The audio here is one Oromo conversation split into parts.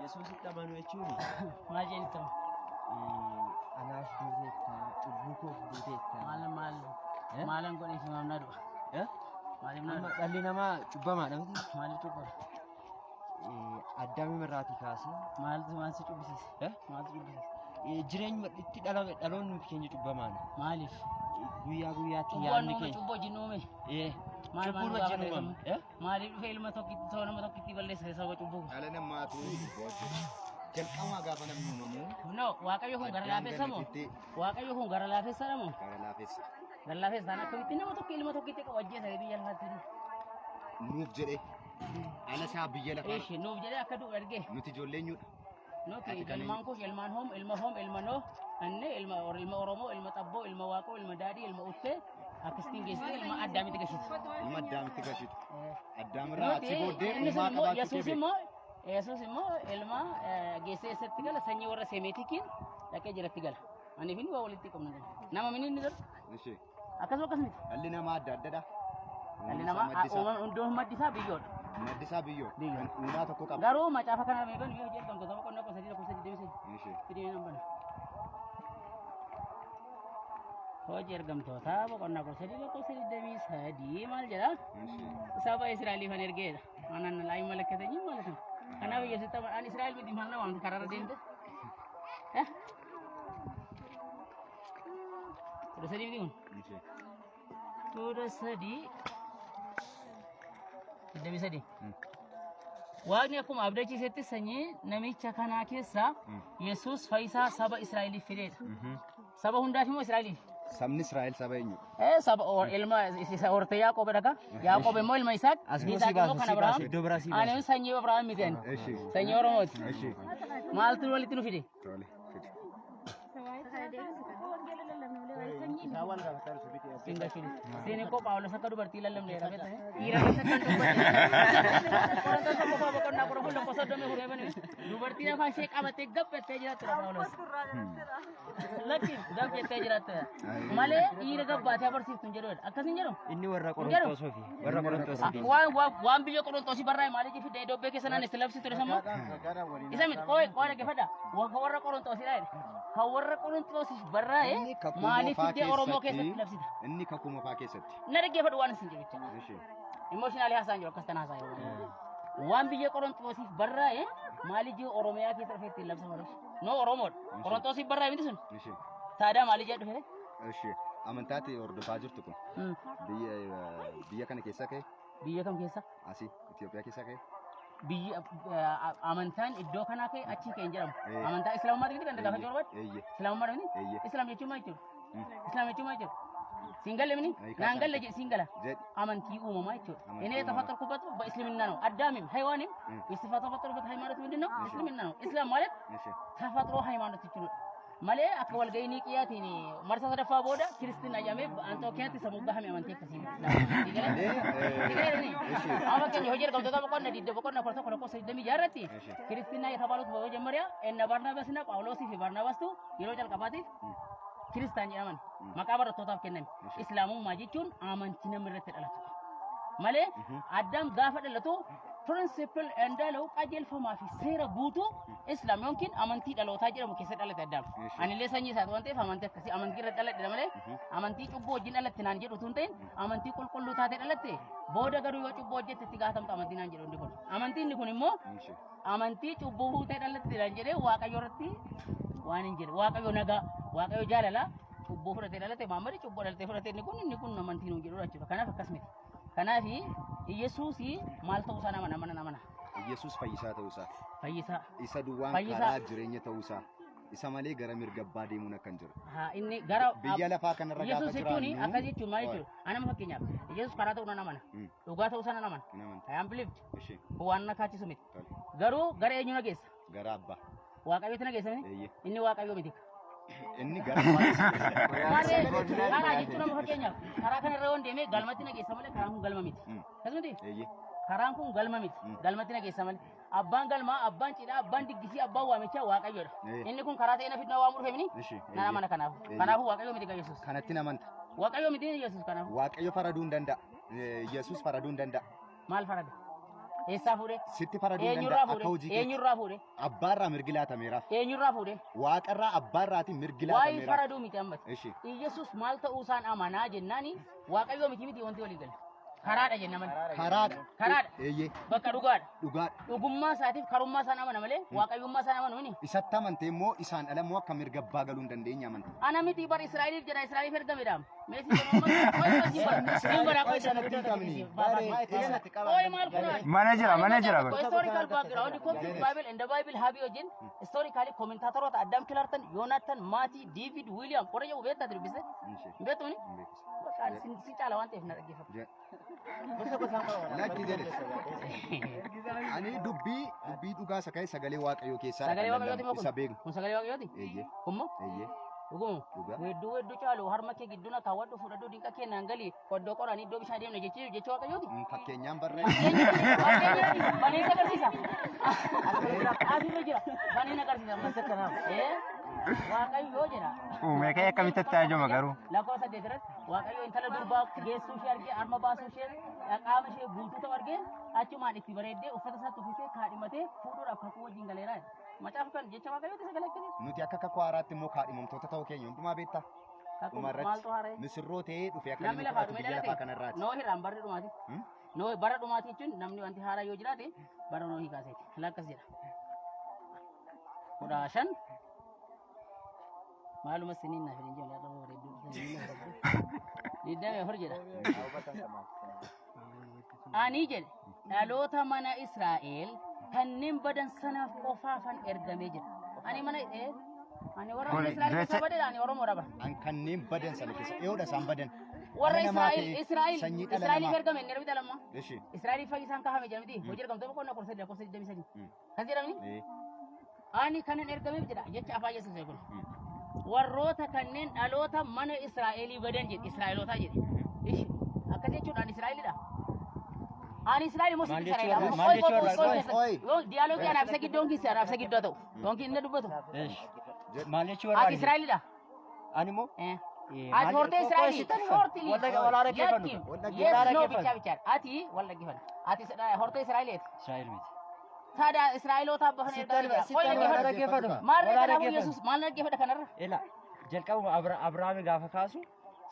Yesuusitti amanuu jechuun Maal jedhanitti amanu? anaaf duuteetta, cubbuu koof duuteetta. Maal maal Eh? maalan godhee fi maal naa du'a? Eh? Maaliif naa Amma du'a? dhalli namaa cubbamaadha miti? Maaliif cubbama? Addaamii irraatii kaasee Maaltu maal si cubbisiise? Eh? Maaltu cubbisiise? Jireenyuma itti dhalame dhaloonni keenya cubbamaadha. Maaliif? Guyyaa guyyaatti Cubbuu yaadni uume keenya. cubbuu wajjin uume. Maal Cubbuun maal wajjin gaafa uumame. ta'e Maaliif dhufe ilma tokkitti ta'u nama tokkitti balleessa sababa cubbuu? Dhala namaatu cubbuu hojjeta. Jalqabaa gaafa namni uumamu No, Waaqayyo kun gara Addaam laafessa moo? gannatitti Waaqayyo kun gara laafessa moo? gara laafessa. Gara laafessa ta'an akkamitti nama tokko ilma tokkitti qabu ajjeesa biyya lafaatti dhufe? Nuuf jedhee dhala isaa biyya lafaa Eeshi nuuf jedhee akka du'u argee. nuti ijoollee eenyudha? Nuti Ati kan ilmaan kush, ilmaan hoom, ilma hoom, ilma noo, inni ilma ilma Oromoo, ilma Xabboo, ilma Waaqoo, ilma Daadhii, ilma Uttee akkasitiin geessitee ilma Addaamitti gashitu. Ilma Addaamitti gashitu. Addaamirraa Nuti achi booddee inni sun uumaa immoo qabaachuu kee Yesuus beekta. immoo Yesuus immoo ilma geessee eessatti gala sanyii warra Semeetikiin dhaqee jiratti gala. Ani fi inni waa walitti qabna. Nama mini inni darbu Ishee. akkasuma akkas miti. Dhalli namaa adda addadha. Dhalli namaa hundoo maddi isaa biyyoodha. Maddi isaa biyyoo. Biyyoo. Kan uumaa tokko qaba. Garuu macaafa kana meeqan yoo hojii ergamtoota boqonnaa 13 lakkoofsa 23. Ishee. Fidee nan bana. Hojii ergamtootaa boqonnaa 13 lakkoofsa 23 maal jedha? Ishee. Saba Israa'eliif an ergeedha. Anan laa ይመለከተኝም ማለት ነው። Kanaaf Yesuus tapha an Israa'el miti maal na waamte karaarra deemte? Eh? 13 miti kun? Ishee. 13 23. Waaqni akkuma abdachiisetti sanyii namicha kanaa keessaa Yesuus fayyisaa saba Israa'eliif fideedha. Saba hundaaf immoo Israa'eliif. Sabni Israa'el saba eenyu? Saba ilma isa hortee Yaaqoob dhaga. Yaaqoob immoo ilma Isaaq. As immoo Isaaq si immoo baasu, kan si baasu, Abrahaam. iddoo biraa si baasu. Ani sanyii Abrahaam miti ani. Eshi. Sanyii Oromooti. Eshi. Maaltu walitti nu fide? Tole. Fidi. Siin galchine. Siin koo Phaawulos akka dubartii lallabneera beekta. Dhiira keessa kan dubbate. Qorontoos tokkoffaa boqonnaa 14 lakkoofsa 34 eebane. Dubartiin afaan ishee qabattee gabbattee jiraattu Phaawulos. Lakki gab jettee jiraatte. Malee dhiira gabbaatee abarsiiftu hin jedhu. Akkas hin jedhu. Inni warra Hin jedhu. Qorontosoofi. Warra Qorontosoofi. Waan biyya Qorontosii barraa'e maaliif fidda iddoo keessa naan itti labsi ture sammoo? Isa miti qooyi qooyi dhaggeeffadha. Kan warra Qorontosii dha jedhe. Kan warra Qorontosiif barraa'e Inni kakuu maaliif moofaa fiddee Oromoo keessatti keessatti labsita? inni kakuu moofaa keessatti. Na dhaggeeffadhu waan isin jedhu jechuudha. Ishee. Emotionally haasa'an jiru akkas tan haasa'an jiru. Waan biyya Qorontosiif barraa'e maaliif jiru Oromiyaa keessa dhufee ittiin labsama ture? No Oromoodha. Qorontosiif barraa'e miti sun. Ishee. Taadaa maaliif jedhu dhufe? Ishee. Amantaatti hordofaa jirtu kun biyya kana keessa ka'e Biyya kam keessa? asii Itoophiyaa keessa ka'e. Biyya amantaan iddoo kanaa ka'e achi ka'e hin jedhamu. Eh. Amantaa Islaamummaa miti kan gaafachuu barbaadde? Eeyye. Islaamummaa miti? Eeyye. Islaam jechuun maal jechuudha? Islaam jechuun maal jechuudha? Siin galle mini? Ay, Naan galle jedhe siin gala. Jedhi. Amantii uumamaa jechuudha. Amantii እኔ uumamaa. የተፈጠርኩበት በእስልምና ነው። አዳምም ሔዋንም የተፈጠሩበት ሃይማኖት ምንድን ነው? እስልምና ነው። እስላም ማለት Ishee. ተፈጥሮ ሃይማኖት jechuudha. Malee akka walga'ii Niiqiyyaatiin marsaa sadaffaa booda kiristina jedhamee Anxookiyaatti isa moggahame amantii akkasii miti. Amma fakkeenya hojii ergamtoota boqonna 20 boqonna 11 lakkoofsa 26 irratti ክርስትና የተባሉት በመጀመሪያ እነ ባርናባስና ጳውሎስ fi Baarnaabastu yeroo jalqabaatiif kiristaan jedhaman maqaa barattootaaf kenname. Islaamummaa jechuun amantii namni irratti dhalatu. Malee Addaam gaafa dhalatu principle እንዳለው qajeelfamaa fi seera guutuu Islaam yookiin amantii dhalootaa jedhamu keessa dhalate Addaam. Anillee sanyii isaati waan ta'eef amantii akkasii amantii irra dhaladhe malee amantii cubbuu wajjin dhalatte naan jedhu utuu hin ta'in amantii qulqulluu taate dhalatte booda garuu yoo cubbuu hojjette itti gaafatamta amantii naan jedhu inni kun. Amantiin inni kun immoo Ishee. amantii cubbuu fuutee dhalatte naan jedhee Waaqayyo irratti waan hin jedhe. Waaqayyo nagaa, Waaqayyo jaalala cubbuu fudhatee dhalate Muhammad cubbuu dhalatee fudhate inni kun amantii nuun jedhudha jechuudha. Kanaaf akkas miti. Kanaaf Yesuus maal ta'uu isaa nama nama nama Yesuus fayyisaa ta'uusaa. Fayyisaa. Isa duwwaan Fayyisaa. karaa jireenya ta'uusaa. Isa malee gara mirga abbaa deemuun akka hin jiru. Haa inni gara Biyya lafaa kanarra gaafa Yesuus jechuun jiraannu. akkas jechuun maal jechuudha? Anama fakkeenyaaf Yesuus karaa ta'uu nan amana. Dhugaa ta'uu isaa nan amana. Hin amanta. I am believed. Ishee. Waan na kaachisu miti. Tole. Garuu gara eenyu na geessa? Gara abbaa. Waaqayyooti na geessa miti? Eeyyee. Inni Waaqayyo miti. Inni gara abbaatti si geessa. Maarree karaa jechuun amma fakkeenyaaf karaa kanarra yoon deeme galmatti na geessa malee karaan kun galma miti. Akkas miti? Eeyyee. Karaan kun galma miti. Galmatti na geessa malee. Abbaan galmaa, abbaan cidhaa, abbaan diggisii, abbaan waamichaa Waaqayyoodha. Inni kun karaa ta'ee na fidna waamuu dhufe mini? Ishi. Nan amana kanaaf. Eeyyee. Kanaafuu Waaqayyo miti kan Yesuus. Kanatti hin amanta. Waaqayyo miti Yesuus kanaafuu. Waaqayyo faraduu hin danda'a. Yesuus faraduu hin danda'a. Maal farada? Eessaa fuudhe? Sitti faraduu hin Eenyurraa danda'a akka fuudhe? hojii keetti. Eenyurraa fuudhe? Abbaarraa mirgi laatameeraaf. Eenyurraa fuudhe? Waaqarraa abbaarraatiin mirgi Waa'ee laatameeraaf. faraduu miti ammati. Ishi. Iyyasuus maal ta'uu isaan amanaa jennaani Waaqayyoo miti miti wanti walii gale. Karaadha jenna malee. Karaadha. Karaadha. Eeyyee. Bakka dhugaadha. Dhugaadha. Dhugummaa isaatiif karummaa isaan amana malee waaqayyummaa isaan amanu mini. Isatti amantee immoo isaan ala immoo akka mirga abbaa galuu hin dandeenye amanta. Ana miti bar Israa'eliif jedha Israa'eliif ergame dhaam. Meesii Qoy sanatti hin qabni. Qoy maal kunaa? Mana jira, mana jira. Historical background Coptic Bible and the Bible Habi wajjin historically commentatoroota Adam Clarton, Jonathan, Mati, David, William qorra jedhu beektaa dubbiste? Ishi. Hin beektu ni? Hin beeku. Bakka ani si caala waan ta'eef na dhaggeeffadhu. Lakki jedhe. Ani dubbii dubbii dhugaa isa ka'e sagalee Waaqayyoo keessaa Sagalee Waaqayyooti moo kun? isa beeknu. Kun sagalee Waaqayyooti? Eeyyee. Kun moo? Eeyyee. Dhuguma. Dhugaa. Weedduu weedduu caalu harma kee gidduu na kaawwadhu fudhadhu dinqa kee naan gali oddoo qoranii iddoo bishaan deemne jechuu jechuu Waaqayyooti? Fakkeenyaan barreessa. Fakkeenyaati baneen agarsiisa. Asirra jira. Baneen agarsiisa. Eh? Waaqayyoo jedha. Uumee kee akkamitti itti ajajama garuu? Lakkoofsa 8 irratti Waaqayyo intala durbaa geessuu ishee argee harma baasuu ishee qaama ishee guutuu ta'u argee achumaan itti bareeddee uffata isaatti uffisee kaadhimatee fuudhuudhaaf kakuu wajjin galeera. Macaafa kan jecha Waaqayyooti sagalee akkasii. Nuti akka kakuu haaraatti immoo kaadhimamtoota ta'uu keenya hundumaa beektaa? Kakuu Dhumarratti maaltu haara'e? misirroo ta'ee dhufe akka Namni inni lafaa fudhatu dhumee biyya lafaa dhalate kanarraati. Noohi irraan barri dhumaati. Hmm? Noohi bara dhumaati jechuun namni wanti haaraa yoo jiraate bara Noohii kaaseeti. Lakkas jedha. 15 maaluma siniin naaf hin jiru har'a bareedduu 24 jedha. Ani jedhe dhaloota mana Israa'el kanneen badan sanaaf qofaafan ergamee jedha. Ani mana ani warra Kun mana Israa'el keessa jecha- badeedha ani Oromoodha bara. An kanneen badan sana keessa dhiyoodha isaan badan. Warra Dhala namaa Israa'el ta'e, Israa'el sanyii dhala Israa'eliif namaa. ergame inni erga lamma. Ishi. Israa'eliif fayyisaan kaafame jedha miti. Hojii ergamtoota boqonnaa 13 lakkoofsa 23. Kan jedhamni ani kanan ergameef jedha jecha afaan Yesuus kun. Warroota kanneen dhaloota mana Israa'elii badan jedhe Israa'elootaa jedhe. Ishi akkas jechuudhaan Israa'elidha. Ani Israa'el immoo Maal sitti jechuu Israa'el. barbaada? Maal jechuu barbaada? Oi. Yoo diyaaloogii anaaf isa gidduu yookiin anaaf isa gidduu haa ta'u. Yookiin inni dubbatu. Eesh. Maal jechuu Ati barbaada? Israa'elidha. Ani immoo Eh. maal Ati hortee qoy Israa'elii. sitti dhufa. Shortly. Wal dhaggeeffannu. Lakki. Wal Yes, no dhaggeeffannu. bichaa bichaan. Ati wal dhaggeeffannu. Ati hortee Israa'eliiti. Israa'el miti. Taada Israa'eloota abbaa Sitti ergamee dhufa. jira. Sitti Qoy dhufa. dhaggeeffadhu. Dhaggeeffadhu. Maal Wal kanaafuu dhaggeeffannu. Yesuus maal dhaggeeffadha kanarra? Ela jalqabuma Abrahaami gaafa kaasu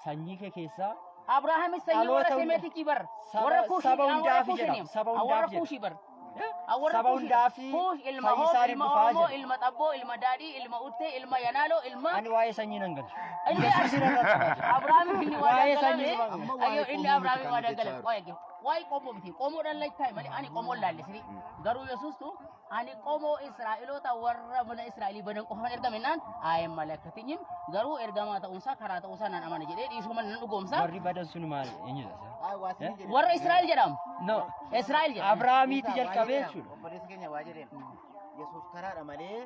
sanyii kee keessaa Abrahaamis sanyii warra Dhaloota hunda- Semeetikii bar. Saba- Warra Kuushii saba warra hundaafi Kuushii jedha. Saba warra hundaafi jedha. Kuushii bar. Warra Saba Kuushii. hundaafi Kuush ilma Hoor, fayyisaan ilma dhufaa Oromoo, jedha. ilma Xabboo, ilma Daadhii, ilma Uttee, ilma Yanaaloo, ilma Ani waa'ee sanyii nan galchu. Inni Yesuus irra qabaa Abrahaamiif inni waadaa Waa'ee sanyii galame. dhufa. Amma waa'ee Ayyoo inni qomoo miti Abrahaamiif kan waadaa jechaa galame. jiru. Qoy dhaggeeffadhu. Waa'ee qomoo miti. Qomoodhaan lachtaa'e malee ani qomoon laallesini. Garuu Yesuustu ani qomoo Israa'eloota warra mana Israa'elii badan qofaan ergame naan aayeen malakatinyim garuu ergamaa ta'uunsaa karaa ta'uusaa nan amana jedhee dhiisuu mana nan dhugoomsa. Warri badan sun maal eenyudha isaan? Warra Israa'el jedhamu. No. Israa'el jedhamu. Abrahaamiiti jalqabee jechuudha. Obboleessi keenya waa jedheen Yesuus karaadha malee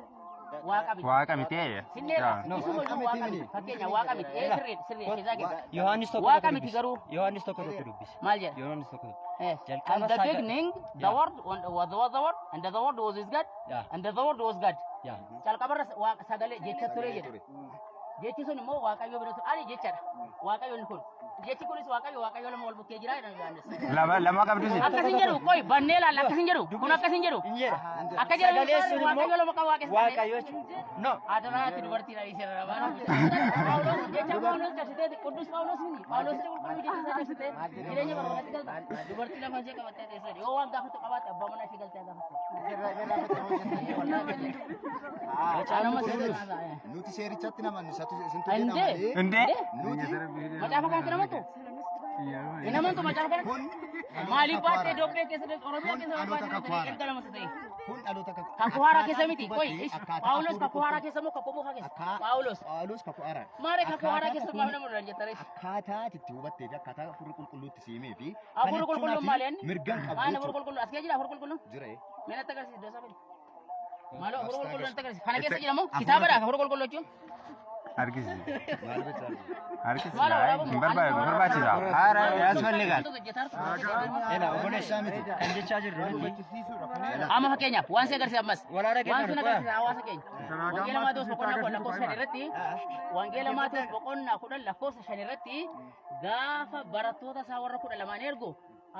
Waaqa miti. Waaqa miti ee. Sinneerra. No. Isuma iyyuu waaqa miti. Fakkeenya waaqa miti. Ee sirrii sirrii keessaa keessa. Yohaannis tokko Waaqa tokko miti dubbisi. garuu. Yohaannis tokko tokko dubbisi. Maal jedha? Yohaannis tokko tokko. Eh, Jalqaba And the beginning, the word was the word, and the word was with God, Yeah. and the word was God. Yaa. Calqabarra waaqa sagalee jecha ture jedha. Jechi sun immoo Waaqayyo bira ture. Ani jechadha. Waaqayyo inni kun. Jechi kunis Waaqayyo Waaqayyo lama wal bukkee jira jedhan Yohaannis. Lama lama qabdu si. Akkas hin jedhu qoy bannee laalla akkas hin jedhu. Kun akkas hin jedhu. Hin jedha. Akka jedhan Sagalee sun immoo Waaqayyo lama qaba waaqessa. Waaqayyo jechuudha. No. Adaraati dubartii dha isheerra baana. Phaawulos jecha Phaawulos cabsitee Qudus Phaawulos miti. Phaawulos qulqulluu jecha isaa cabsitee jireenya barbaadatti galta. Dubartii lafa ishee qabattee teessee yoo waan gaafatu qabaatte abbaa manaa ishee galtee gaafatte. Macaafni qulqulluun Nuti seerichatti namannu isatu isintu jedha Indee. malee Indee. nuti Macaafa kanatti namantu? Hin amantu macaafa kanatti? kun Maaliif baattee Itoophiyaa keessa deemtu Oromiyaa Kun keessa dhaloota baattee kakuu haaraa. erga lamatu ta'e. Kun dhaloota kakuu Kakuu haaraa keessa miti. Qoy Akkaataa Phaawulos hafuurri kakuu haaraa keessa moo kakuu moofaa keessa? Akka- Phaawulos. Phaawulos kakuu haaraa. Maaree kakuu haaraa keessa Akkaataa maaf nama duran jettanii? Akkaataa itti hubattee fi akkaataa hafuurri qulqulluutti si himee fi Hafuurri qulqulluun maali inni? mirgan qabdu Maal hafuurri jechuudha. qulqulluun? As keessa jira hafuurri qulqulluun? Jira ee. Mee natti agarsiisi iddoo isaa fidi. Maaloo hafuurri qulqulluun natti agarsiisi. Kana keessa jira moo? Kitaabadha hafuurri qulqulluu jechuun? Harkisi. Maal gochaa jirtu? Harkisi. Maaloo waraabuu Hin barbaadu barbaachisa. Haara yaasfalligaal. Ela obboleessaa miti kan jechaa jirru nuti. Amma fakkeenyaaf waan si agarsiisa ammas. Walaa Waan sun dhaggeeffannu qoya. agarsiisa hawaasa keenya. Wangeela Maatewos boqonnaa 10 lakkoofsa 5 irratti Wangeela Maatewos boqonnaa 10 lakkoofsa 5 irratti gaafa barattoota isaa warra 12n ergu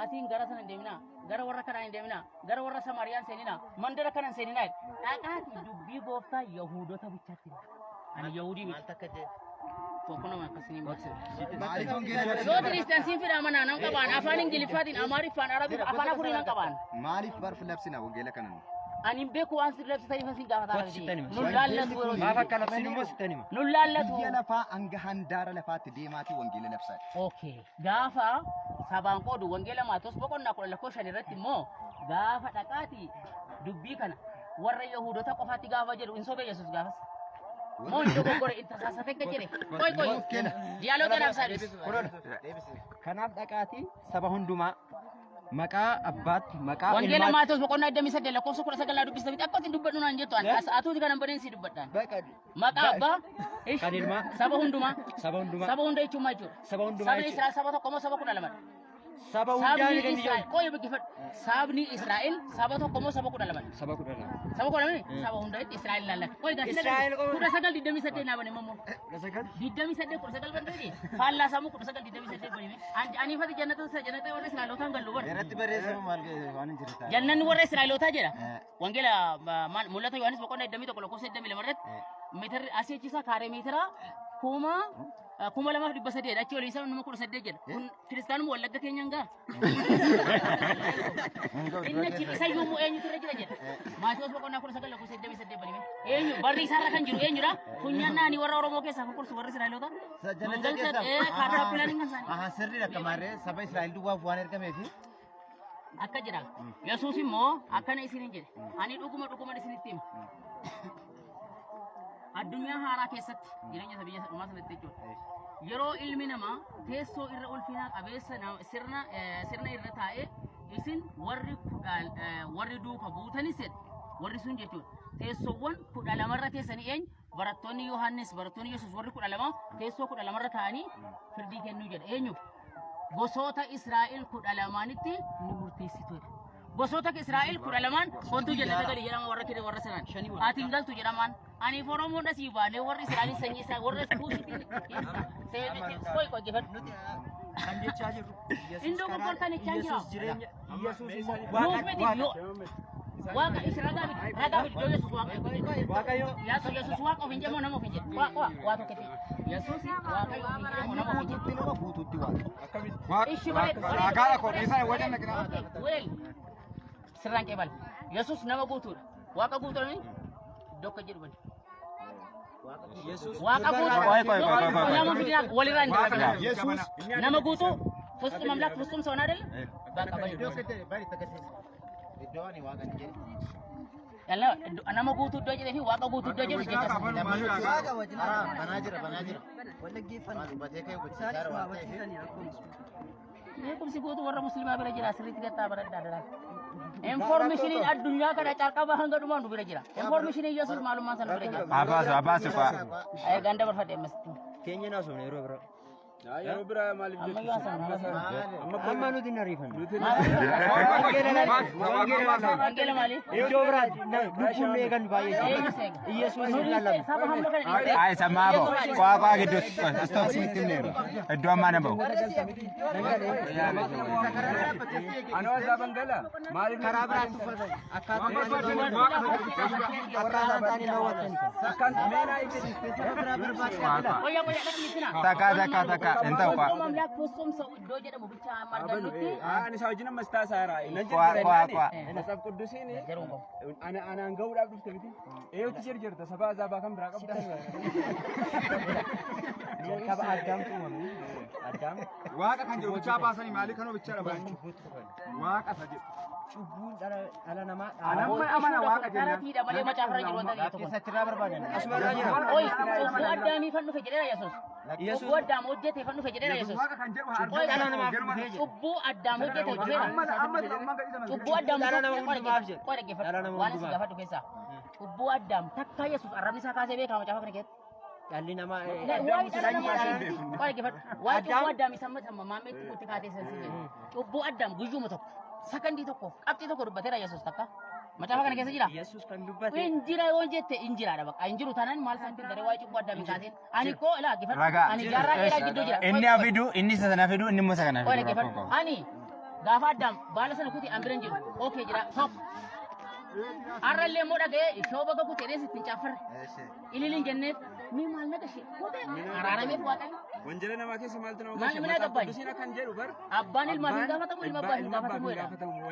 Atiin gara sana hin deeminaa, gara warra kanaa hin deeminaa, gara warra Samaariyaan seeninaa, mandara kana hin seeninaa jedhe. Dhaqaati dubbii gooftaa Yahuudota bichaatti hima. Ani Yahudii miti. Maal takka jee? Tokko nama akkasii hin barsiisu. Maaliif wangeela Yoo labsina? kiristiyan siin fidhaa manaa nan qabaan afaan Ingiliffaatiin, Amaariffaan, Arabiif afaan afurii nan qabaan. Maaliif barf labsina wangeela kana nu? Ani hin beeku waan sirrii labsitan ifa siin gaafataa Kottu sittan hima. Nun laallatu yeroo Maaf akka labsinu immoo sittan hima. Nun laallatu. Biyya lafaa hanga handaara lafaatti deemaatii wangeela labsaa. Okay. Gaafa sabaan qoodu wangeela Maatewos boqonnaa 10 lakkoofsa 5 irratti immoo gaafa dhaqaati dubbii kana warra Yahuudota qofaatti gaafa jedhu hin sobee Yesuus gaafas. Moo hin dogoggore hin tasaasate akka jedhe. Qoy qoy. Diyaaloota kanaaf isaa deebisi. Deebisi. Kanaaf dhaqaatii saba hundumaa maqaa abbaatti maqaa Wangeela ilmaatti Maatewos boqonnaa 28 lakkoofsa 19 naa dubbista miti akka ittiin dubbadhu naan jettu ani as atuuti kanan baneen si dubbadhaan. Baqa Maqaa abbaa ish, Kan ilmaa. saba hundumaa saba hundumaa saba hunda jechuun maal jechuudha? Saba hundumaa Sabni jechuudha. Israa'el saba tokko moo saba 12dha? Saba hundaa Sabni ni kan Israa'el qoy biqilfadhu. Sabni Israa'el saba tokko moo saba 12dha? Saba 12. Saba 12 saba hundatti Israa'el laallata. Qoy gaafii Israa'el qofa. 1928 naa bane immoo. 19. 28 19 banteeti. Faallaa sammuu 1928 banime. Aniifati jannata jannata warra Israa'elootaan gallu bara. Irratti barreeffama maal waan hin jirre ta'a. Jannanni warra Israa'elootaa jedha. Wangeela maal mul'ata Yohaannis boqonnaa 21 lakkoofsa 22 irratti meetirri asii achi isaa kaaree meetira 2300 dha. Achi olii isaa nama 18 jedha. Kun kiristaanuma wallagga keenya hin ga'a. Inni achi isa yommuu eenyutu irra jira jedha. Maatewos boqonnaa 19 lakkoofsa 28 banime. Eenyu barri isaarra kan jiru eenyudha? Funyaan naanii warra Oromoo keessaa kurkursu warra Israa'eloota. Jannata keessaa. Kaartaa pilaaniin kan isaanii. Aha sirriidha akka maarree saba Israa'el duwwaaf waan ergameefi. Akka jedha. Yesuus immoo akkana isiniin jedhe. Ani dhuguma dhuguman isinitti hima. Addunyaa haaraa keessatti jireenya isa biyya dhumaa sanatti jechuudha. Yeroo ilmi namaa teessoo irra ulfinaa qabeessa sirna sirna irra taa'ee isin warri warri duuka buutanis jedhe warri sun jechuudha. Teessoowwan 12rra teessanii eenyu barattoonni Yohaannis barattoonni Yesuus warri 12 teessoo 12rra taa'anii firdii kennuu jedha. Eenyuuf? Gosoota Israa'el 12nitti ni murteessitu jedha. Gosoota Israa'el 12n kontuu jannata gali jedhama warra kire warra sanaan. Ati hin galtu jedhamaan. Ani Oromoon asii baanee warri Israa'el sanyii isaa warra Kuushitiin qoy qoy gifadhu. Kan jechaa jirru Yesuus Indoo karaa gurgurtan jechaa jira. Yesuus jireenya Yesuus immoo Nuuf waaqa miti waaqa yoo waaqa isa ragaa miti ragaa miti yoo Yesuus waaqa Waaqayyo Yesuus Yesuus waaqa ofiin jedhamu nama ofiin jedhu waaqa waaqa waa tokkotti Yesuus waaqayyo ofiin jedhamu nama ofiin jedhu. Guutuutti nama guutuutti waaqa. Ishi bareedu. Raagaadha koo dhiisaa wajan naqinaa. Well, sirraan qeebal. Yesuus nama guutuudha. Waaqa guutuudha mi? Iddoo akka jedhu bani. Yesuus Waaqa guutuu. Qoy, qoy, qoy, qoy, qoy. Nama fidinaa walirraa hin darbinaa. Yesuus Nama guutuu ፍጹም አምላክ ፍጹም ሰው አይደለ? በቃ በል Iddoo akka jedhe bari agarsiisa. Iddoo ani waaqa hin jedhe. Yalla nama guutuu iddoo jedhee fi waaqa guutuu iddoo jedhu jecha sana. Waaqa wajjin. Banaa jira banaa jira. Waan dubbatee ka'e gochisaa jira waan ta'eef. Beekumsi guutuu warra musliimaa bira jira sirriitti gattaa baradhaa daraa. Informeeshiniin addunyaa kana calqaba hanga dhumaa nu bira jira. Informeeshiniin Yesuus maalummaan sana bira jira. Abaasu abaasu faa. Ganda barfadhe ammasitti. Keenya naasofna yeroo biraa. Yeroo biraa maaliif Amma yoo haasofna. Amma nuti hin ariifannu. Wangeela maali? Iddoo biraatti lubbuun nu eegan baay'ee Eenyu seega? Yesuus hin lallabu. Saba hamma kana dhiisee. Ay sammaa ba'u. Qaa qaa gidduutti. Stop. Iddoo ammaa na ba'u. Anoo asaaban gala maaliif Karaa biraatti uffatan. Akkaataa isaan ta'anii raawwatan. akkan meenaa ibsi Qoyya qoyya dhaqni sina. Takka takka takka hin ta'u qaa. ፍጹም አምላክ ፍጹም ሰው iddoo jedhamu ብቻ amma argannutti Ani isa wajjin ammas taasaa nan Qaa qaa qaa. Matsaaf quddusiin jeruun qabu. ana anaan ga'uudhaaf dhufte miti. Eeyyotti jirjirta saba azaabaa kan biraa qabda. Jalqaba Addaamtu uumame. Addaam Waaqa kan jedhu bichaa baasanii maalii kanoo bichaa dhaban. Waaqa isa jedhu. cubbuun dhala namaa Anamma amana waaqa jennaan. Taratiidha malee macaafarra jiru wanta ta'e tokko. Keessatti irraa barbaadan. Asumarraa jira. Oyi, cubbuu addaamii fan dhufe jedheera Yesuus. Cubbuu addaam hojjete fan dhufe jedheera Yesuus. Waaqa kan jedhu haa Oyi, Dhala namaaf dhufee jedhe. Cubbuu addaam hojjete dhufeera. Amma amma amma gadhiisa malee. Cubbuu addaam Dhala nama hundumaaf jedhe. Qoy dhaggeeffadhu. Dhala nama Waan isin hundumaaf. gaafadhu keessaa. Cubbuu addaam takka Yesuus arrabni isaa kaasee beekama macaafa kana keessatti. Dhalli namaa Waa'ee dhala namaa qoy dhaggeeffadhu. Waa'ee cubbuu addaam isa amma maammeetti kutti kaatee san siin jedhe. Cubbuu addaam guyyuma tokko sakandii tokkoof qabxii tokko dubbateera Yesuus takka. Macaafa kana keessa jira. Yesuus kan dubbate Hin jira yoo jette hin jiraadha bakka. Hin jiru taanaan maal isaan ittiin daree waa'ee cubbuu addaam hin kaaseen. Ani koo ilaa dhaggeeffadhu. Ragaa. Ani jaarraa dheeraa gidduu jira. Inni haa fidu, inni isa sana fidu, inni immoo isa kana Qoy fidu. Rakkoo dhaggeeffadhu. qabu. Ani Gaafa Addaam baala sana kute an bira hin jiru. Okay jira tokko. Har'allee immoo dhaga'ee ishoo baga kute jedhee sitti hin caaffarre. Ililiin jenneef mee maal na gashe kute araarameef Waaqayyo. Wanjala namaa keessa maaltu nama Maal gashe? mina Mataa gabbaani? Quddusiin akkan jedhu bar. Abbaan ilmaaf hin gaafatamu, ilma abbaan hin gaafatamu jedha.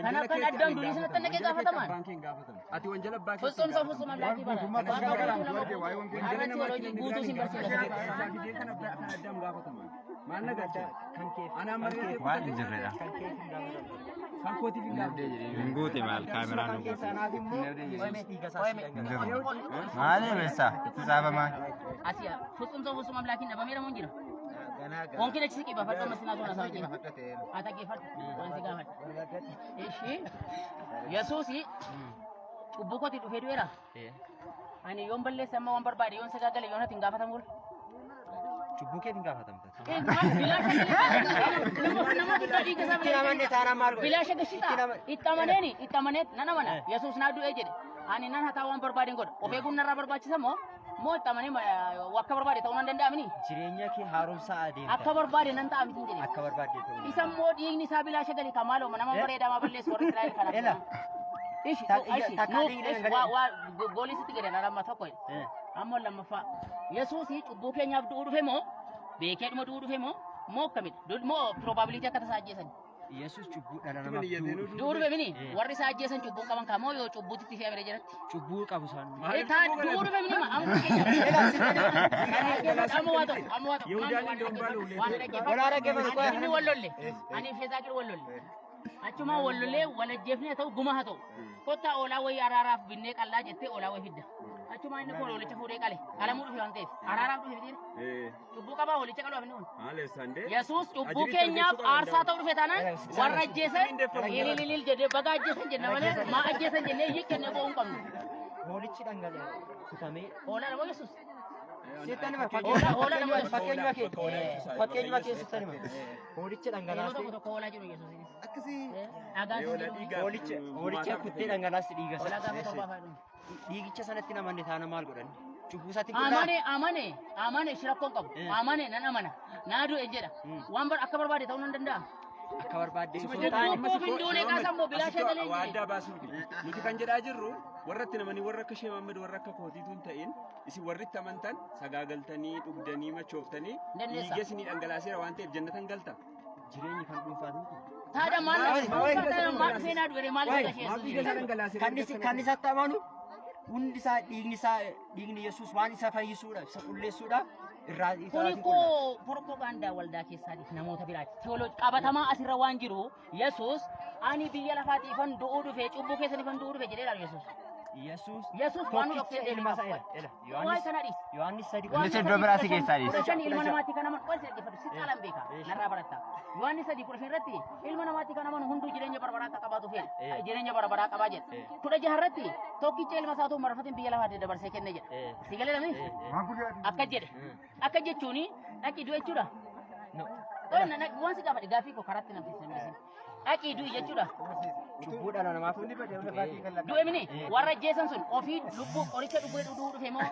Kanaaf kan Addaam durii sanatti naqee gaafatamaan. Abbaan kee hin gaafatamu. Ati wanjala abbaa keetti Futsum hin ሰው gaafatamu. ፍጹም አምላክ ይባላል። Guutummaatti Waaqa gara guutuu nama arge waa'ee guutuu. wangeelaa. Har'a teoloojii guutuu sin barsiisa. Isaa fidee kan abbaa kan Addaam gaafatama. Maal na galcha? Kan kee Anaan malee Waan hin jirredha. kan kee hin gaafatamu. Kan kootiif hin gaafatamu. Hin guute maal kaameraan Kan hin keessa guute. anaaf immoo dhiiga isaa si Hin dhangalaasa. jiru. Maali beessa? Itti saafamaa. Asiya ፍጹም ሰው ፍጹም አምላኪን dhabameera moo hin jiru? Ganaa ganaa. Wonkiin achi siqii baafadhu amma sinaa toona isaa wajjin. Baafadhu ta'eera. Haa dhaggeeffadhu waan si gaafadhu. Ishi Yesuusi cubbuu kootii dhufee du'eera. Ani yoon balleesse amma waan barbaade yoon sagaagale yoon ati hin gaafatamu. Cubbuu keef hin gaafatamta. Nama guddaa dhiiga isaa Itti amanne taanaan maal godhe? Bilaasha gashita. Itti amaneeni itti amaneet nan amana. Yesuus naa du'ee jedhe. Ani nan hataa waan barbaadeen godha. Of eeguun narraa barbaachisa moo moo itti amanee akka barbaade ta'uu nan danda'a mini? Jireenya kee haaromsaa adeemta. Akka barbaade nan ta'a miti jedhe. Akka barbaadde ta'uu. Isa immoo dhiigni isaa bilaasha gali kan maaloo nama bareedaa maa balleessu warri Israa'el kana. Ela. Ishi ishi Takkaa nuuf dhiigni ishi dhangala'e. waa waa goolii sitti gadi lamma tokko. Ammoo lammaffaa Yesuus cubbuu keenyaaf du'uu dhufe moo beekeedhuma du'uu dhufe moo moo akkamidha? Moo probability akka tasaa ajjeesan? Yesuus cubbuu dhala namaaf du'uu Du'uu dhufe mini warri isaa ajjeesan cubbuu qaban kaa moo yoo cubbuutti itti fe'amee jiratti? Cubbuu qabu isaan. Taa du'uu dhufe mini ma amma fakkeenyaaf amma waa tokko amma waa tokko waan dhaggeeffadhu. Walaa dhaggeeffadhu, qoya. Inni wal lolle ani fi Zaakir wal lolle achuma wal lollee wal ajjeefne haa ta'u guma haa ta'u kottaa oolaa wayii araaraaf binnee qallaa jettee oolaa wayii fidda achuma inni kun hoolicha fuudhee qale qalamuu dhufe waan ta'eef araaraaf dhufe miti cubbuu qabaa hoolicha qaluuf inni kun. Yesuus cubbuu keenyaaf aarsaa ta'uu dhufe taanaan warra ajjeesan ilililil jedhee baga ajjeesan jenna malee maa ajjeesan jennee hiikkannee boo'uu hin qabnu. Hoolichi dhangala'e kutamee. Hoolaa nama Yesuus. Sitti anima Hoolaa nama Yesuus. fakkeenyuma kee fakkeenyuma kee sitti anima. Hoolicha Yeroo dhangalaasee tokko tokko hoolaa jedhu Yesuusinis. Akkasii. Dhagaa sun jedhu. hoolicha hoolicha kuttee dhangalaasti dhiiga Hoolaa sana. gaafa torbaa fayyadamu. Dhiigicha sanatti namanne taana maal godhan? Cubbuu isaatti qulqullaa? Amane amane amane shi rakkoon qabu. Amane nan amana. Naa du'e jedha. Waan bar akka barbaade ta'uu nan danda'a. Akka barbaadde osoo hin Cubbuu taane koof hin duune kaasa immoo bilaasha galee Waa hin addaa baasuufi. Nuti kan jedhaa jirru warra itti namanii warra akka Shee Mahammad warra akka kootiitu hin ta'in isin warri itti amantan sagaagaltanii dhugdanii machooftanii Dandeessa. dhiiga isinii dhangalaaseera waan ta'eef jannatan galta. Jireenyi kan dhuunfaati miti. Taada maal maal dhufee naa du'e maal isa Maaf dhiiga isaa dhangalaasee Kan isatti amanu hundi isaa dhiigni isaa dhiigni Yesuus waan isa fayyisuudhaaf isa qulleessuudhaaf irraa Kuni koo propagaandaa waldaa keessaatiif namoota biraati. Teoloojii qabatamaa asirra waan jiru Yesuus ani biyya lafaatiifan du'uu dhufe cubbuu keessaniifan du'uu dhufe jedheera Yesuus. Yesuus Yesuus waan nu tokkicha dhoksee ilma isaa ela ela Waa'ee Yohaannis kana dhiisi. Yohaannis 3 Innis iddoo biraa si keessaa dhiisi. 15 ilma namaatti kan amanu qola dhaggeeffadhu si caalaan beeka narraa baratta. Yohaannis 3:15 irratti ilma namaatti kan amanu hunduu jireenya bara baraa akka qabaatu fedha. Jireenya bara baraa qabaa jedha. 16 irratti tokkicha ilma isaatu marfatiin biyya lafaatti dabarsee kenne jedha. Si galee lamee? Akka jedhe. Akka jechuuni dhaqi du'e jechuudha. Qola waan si gaafadhe gaaffii koo karaatti namfisne namfisne. Dhaqi du'i jechuudha. Cubbuu dhala namaaf du'e. Du'e mini warra ajjeesan sun ofii lubbuu qoricha dhuggee du'uu dhufe moo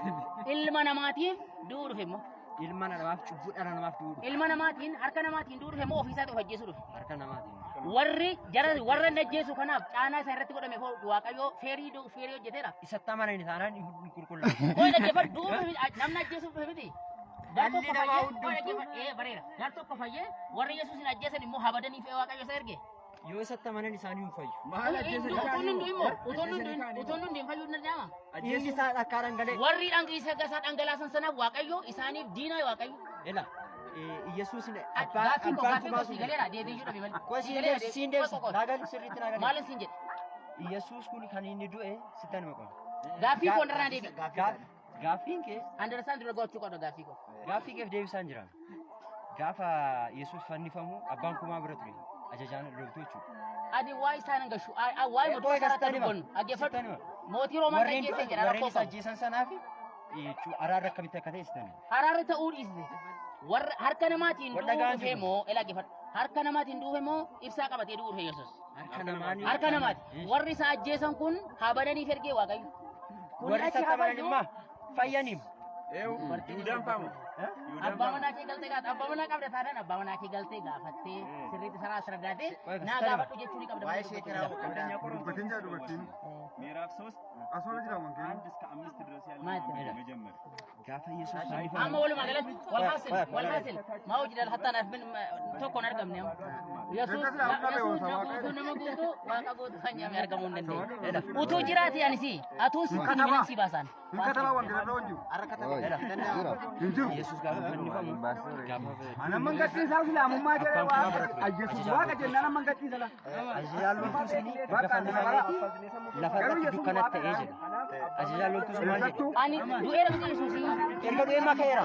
ilma namaatiif du'uu dhufe moo Ilma namaaf cubbuu dhala namaaf du'uu dhufe. Ilma namaatiin harka namaatiin du'uu dhufe moo ofii isaatti of ajjeesuu dhufe? Harka namaatiin. Warri jara warra inni ajjeesu kanaaf caanaa isa irratti godhame foo Waaqayyoo feerii feerii hojjeteera. Isatti amanan taanaan hin qulqullaa'u. Qoy dhaggeeffadhu du'uu dhufe miti, namni ajjeesuuf dhufe miti. Gar Dhalli tokko namaa fayyee hundumtuu- qoy dhaggeeffadhu ee bareera. Gar tokko fayyee warri Yesuusin ajjeesan immoo habadanii fe'ee Waaqayyo isa erge. Yoo isatti amanan isaanii hin fayyu. Maal ajjeesanii Utuun hin du'in moo utuun hin du'in kaanii? utuun hin du'in fayyuu hin danda'ama. Dhiigni isaa dhakkaa dhangala'e. Warri isa gasaa dhangalaasan sanaaf Waaqayyo isaaniif diinaa Waaqayyo. Ela Yesuus abbaa Gaaffii koo abbaan gaaffii kumaa koo sii galeera deebii iyyuu dhabe malee. Qoy Sii siin galeera deebisa siin deebii deebisa qoy qoy. naa gali sirriitti naa gali. Maalin siin jedhe? Yesuus kun kan inni du'e sitti anuma qofa. Gaaffii koo narraa deebi. Gaaffiin kee Understand dura gochuu qabda gaaffii koo. Gaaffii keef deebisaan jira. Gaafa Yesuus fannifamu abbaan kumaa bira ture ajajaan loltuu jechuudha. Ani waa isaan hin gashu. Waa'ee Qoy mootummaa sitti irratti anuma. dubbannu. Sitti Dhaggeeffadhu. anuma. Mootii Roomaa Warreen ajjeese jedha warreen rakkoo isa qabu. ajjeesan sanaaf araarri akkamitti akka ta'e sitti anuma. Araarri ta'uu dhiisne. Warra harka namaatiin Warra du'uu dhagaan dhufe jiru. moo ilaa dhaggeeffadhu. Harka namaatiin du'uu dhufe moo ibsaa qabatee du'uu dhufe Yesuus. Harka namaanii. Harka namaati. Warri isa ajjeesan kun habadaniif ergee Waaqayyo. Kun Warri achi isatti amanan habadu immoo fayyaniif. Yihuudaan faamu. Yihuudaan Abbaa faamu. manaa kee galtee gaafata. Abbaa manaa qabda taanaan abbaa manaa kee galtee gaafattee sirriitti sanaa asirraatee naa gaafadhu jechuu ni qabda. Waa'ee sheekiraa አንደኛ Dubbatiin jira dubartiin. ምዕራፍ 3 Asuma jira wangeelli. አንድ እስከ አምስት ድረስ ያለው ማለት ነው። መጀመሪያ Gaafa Yesuus Amma walumaa galatti walhaasil walhaasil maa hojii dhala hattaan min tokko hin argamne amma. Yesuus Yesuus na guutuu nama guutuu waaqa guutuu kan jedhame argamuu hin dandeenye. Utuu jiraate ani si atuus inni si baasaan. Hin katabaa wangeelarra waan jiru. Har'a kataba. Jira. Hin jiru. Yesuus gaafa fannifamu gaafa Ani amman gadhiisaa islaamummaa jedhee waaqa Yesuus waaqa jennaan amman gadhiisa la. Ajajaan loltuu sunii erga Waaqa nama fannifamee bara. lafa irratti dukkanatti ta'ee jedha. Ajajaan loltuu sun maal jedhe? Eessattuu? Ani du'eera miti Yesuusii. Erga du'ee maa ka'eera?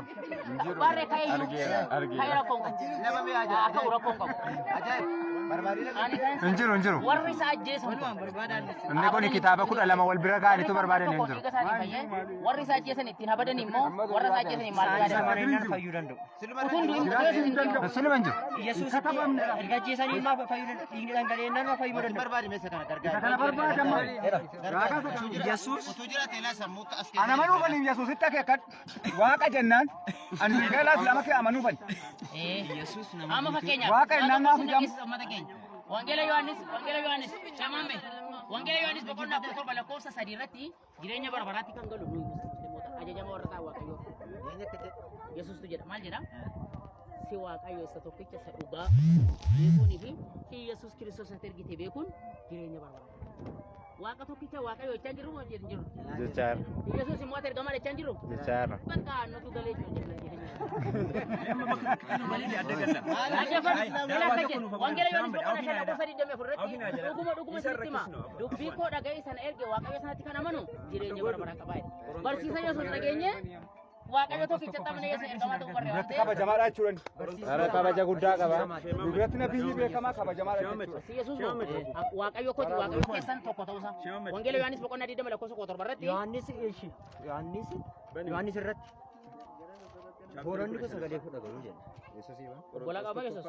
Barree ka'ee iyyuu Argeera, argeera. ka'ee rakkoon qabu. Nama mi'a ajaa'ib. Akka rakkoon qabu. Ajaa'ib. Barbaadina. Ani kan Hin jiru, hin jiru. warri isa ajjeesan kun. Inni kun kitaaba 12 wal bira kaa'anitu barbaadan hin jiru. Warri isa ajjeesan ittiin habadan immoo warra isa ajjeesan maal Isaan isa yaadan? amananii fayyuu danda'u. Utuun du'in Yesuus hin du'in. Suluma hin jiru. Yesuus erga ajjeesanii maa fayyuu danda'u? Dhiigni dhangala'ee nama fayyuu danda'u. Barbaadi meeshaa kana Isa gargaara. kana barbaada amma. Raagaa isa kana. Yesuus Utuu jiraate ilaa sammuu as Ana amanuufani Yesuusitti akeekkadhu. Waaqa jennaan ani galaa islaama kee amanuufani. Yesuus nama Amma fakkeenyaaf Waaqa innaan naaf waaqa ijam. uummata keenya. Wangeela Yohaannis Wangeela Yohaannis shamamme Wangeela Yohaannis boqonnaa 17 lakkoofsa 3 irratti jireenya bara baraatti kan galu nuyi musliimoota ajajama warra ta'an Waaqayyoo. Yesuustu jedha maal jedha? Si Waaqayyo isa tokkicha isa dhugaa beekuunii fi si Yesuus Kiristoos isa ergite beekuun jireenya bara baraati. Waaqa tokkicha Waaqayyo jechaa jiru moo hin jiru? Jechaarra. Yesuus immoo ati ergamaa jechaa hin jiru? Jechaarra. Bakka nutu galee jiru jenna jireenya. Wangeela Yohaannis boqonnaa 5 lakkoofsa 24 irratti dhuguma dhuguma isinitti hima. Dubbii koo dhaga'ee sana erge Waaqayyo sanatti kan amanu jireenya bara baraa qaba jedhe. Barsiisa Yesuus dhageenye Waaqayyo tokkicha taphne Yesuus ergamaa ta'uu barree waan Duratti ta'eef. kabajamaadha jechuudha. Ara kabaja guddaa qaba. Duratti nabiyyi beekamaa kabajamaadha jechuudha. Si Yesuus moo Waaqayyo kooti Waaqayyo keessan tokko ta'uusaa. Wangeela Yohaannis boqonnaa 20 lakkoofsa 17 irratti Yohaannis ishi Yohaannis Yohaannis irratti hoolonni koo sagalee koo dhaga'u jedha. Obbolaa qaba Yesuus.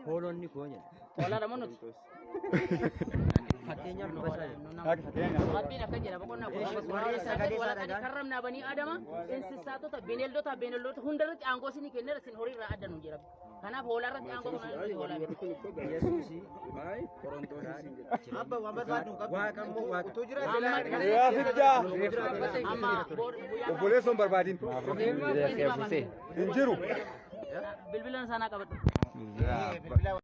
Hoolonni koo jedha. Hoolaa dha moo nuti? Fakkeenyaaf dubbachaa jira. Rabbiin akkan jedha boqonnaa Warri sagalee isaa walaqad dhaga'an. karramnaa banii Aadama insisaatota bineeldota bineeldota hundarratti aangoo isinii kenneera isin horii irraa adda nuun jedha. Kanaaf hoolaa irratti aangoo kana hoolaa miti. Yesuus Abba waan barbaadnu hin qabdu. Waaqa immoo waaqa. Utuu jiraate Yaa fiddaa. Amma guyyaa Obboleessoon barbaadin. Hin jiru. Bilbilan sanaa qabadhu. Bilbila.